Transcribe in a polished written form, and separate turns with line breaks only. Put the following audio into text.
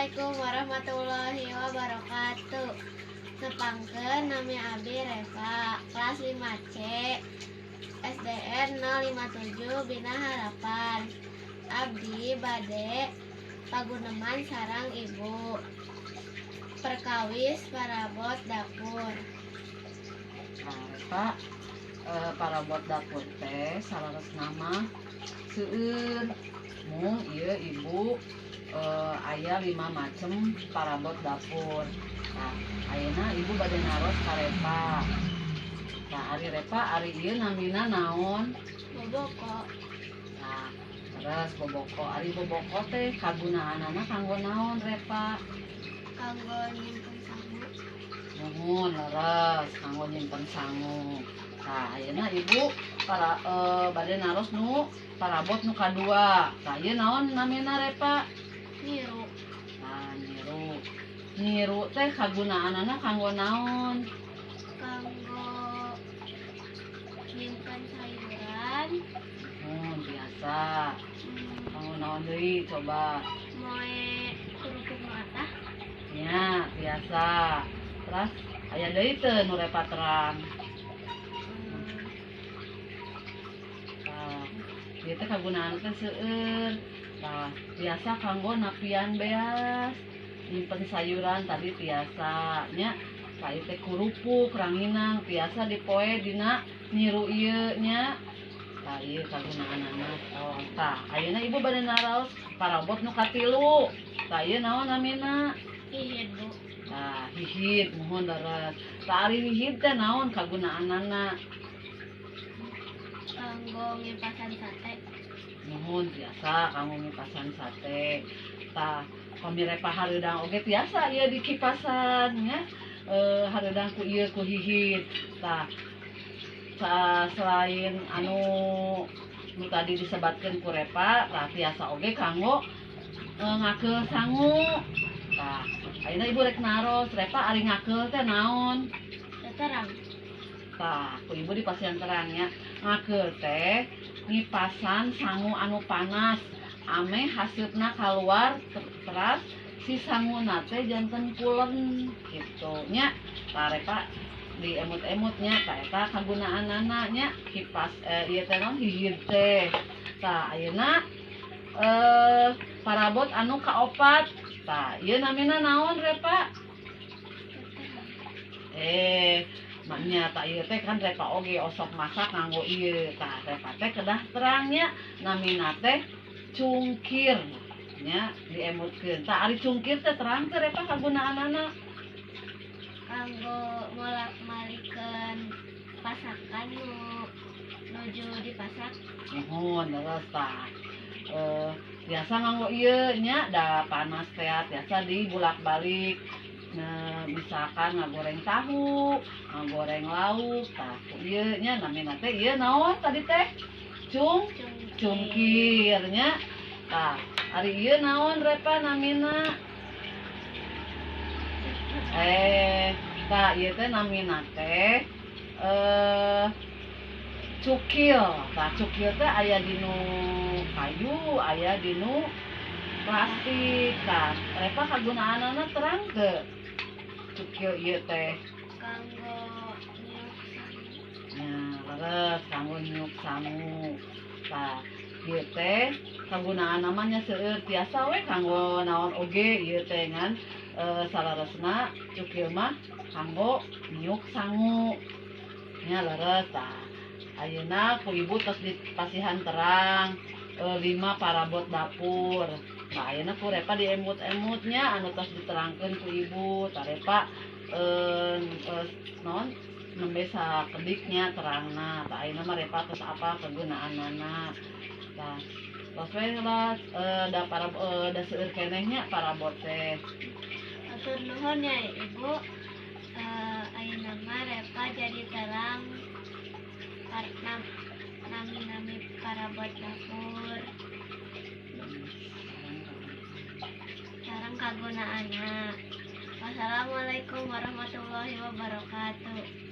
Assalamualaikum warahmatullahi wabarakatuh. Nepangkeun, nami Abi Reva, kelas 5C SDN 057 Bina Harapan. Abdi bade paguneman sareng Ibu perkawis parabot dapur.
Nah, Reva, parabot dapur teh saleresna mah seueur. Mung ieu Ibu aya lima macem parabot dapur. Nah, ayeuna Ibu bade naros ka Reva. Nah, ari Reva, ari ieu namina naon?
Boboko.
Nah, terus boboko. Ari boboko teh kagunaanana kanggo naon, Reva?
Kanggo nyimpen sangu.
Muhun, leres, kanggo nyimpen sangu. Nah, ayeuna Ibu para bade naros nu parabot nu kadua. Tah, ieu naon namina, Reva?
Nyiru.
Nah, nyiru. Nyiru teh kagunaanana kanggo naon?
Kanggo nyimpen sayuran.
Muhun, biasa. Kanggo naon deui coba?
Moe kerupuk nu atah.
Nya, biasa. Terus aya deui teu nu Reva terang? Tah, ieu teh kagunaan teh seueur. Tah, biasa kanggo napian beas, nyimpen sayuran tadi tiasa nya. Tah, ieu teh kerupuk, ranginang tiasa dipoe dina nyiru ieu nya. Tah, ieu kagunaanana. Oh, tah, ayeuna Ibu bade naraos parabot nu katilu. Tah, ieu naon namina?
Hihid, Bu.
Tah, hihid, muhun, leres. Tah, ari hihid teh naon kagunaanana?
Kanggo ngipasan sate.
Muhun, biasa kanggo ngipasan sate. Tah, pami Reva hareudang oge tiasa ieu dikipasan nya. Hareudang ku ieu, ku hihid. Tah, selain anu nu tadi disebatkeun ku Reva, tah tiasa oge kanggo ngakeul sangu. Tah, ayeuna Ibu rek naros, Reva, ari ngakeul teh naon?
Terang.
Tah, ku Ibu dipasihan terang nya. Ngakeul teh ngipasan sangu anu panas ameh haseupna kaluar, teras si sanguna teh janten pulen kitu nya. Tah, Reva diemut-emut nya. Tah, eta kagunaanana nya, kipas ieu teh naon, hihid teh. Tah, ayeuna parabot anu kaopat. Tah, ieu namina naon, Reva? Maknya tah ieu teh kan Reva oge osok masak nganggo ieu. Tah, Reva teh kedah terang nya, namina teh cungkir nya, diemutkeun. Tah, ari cungkir teh terang teh, Reva, kagunaanana?
Kanggo molak-malikeun pasakan nu nuju dipasak.
Muhun, terus. Tah, biasa nganggo ieu nya, da panas teh biasa dibulak-balik. Nah, misalkan ngagoreng tahu, ngagoreng lauk, tah ku ieu nya. Namina teh ieu naon tadi teh?
Cungkir.
Cungkir nya. Tah, ari ieu naon, Reva, namina? Tah, ieu teh namina teh cukil. Tah, cukil teh aya dinu kayu, aya dinu plastik. Tah, Reva kagunaanana terang teu? Cukil ieu teh.
Kanggo nyiuk sangu.
Nah, leres, kanggo nyiuk sangu. Tah, ieu teh kagunaan namanya seueur, tiasa we kanggo naon oge ieu teh, ngan saleresna cukil mah kanggo nyiuk sangu. Nya, leres. Tah, ayeuna ku Ibu tos dipasihan terang lima parabot dapur. Tah, ayeuna ku Reva diemut-emut nya anu tos diterangkeun ku Ibu. Tah, Reva naon, nembe sakedik nya terangna. Tah, ayeuna mah Reva tos apal kegunaanana. Tah, tos we lah, da para da seueur keneh nya parabot teh.
Hatur nuhun ya, Ibu. Ayeuna mah Reva jadi terang nami-nami parabot dapur sareng kagunaanna. Wassalamualaikum warahmatullahi wabarakatuh.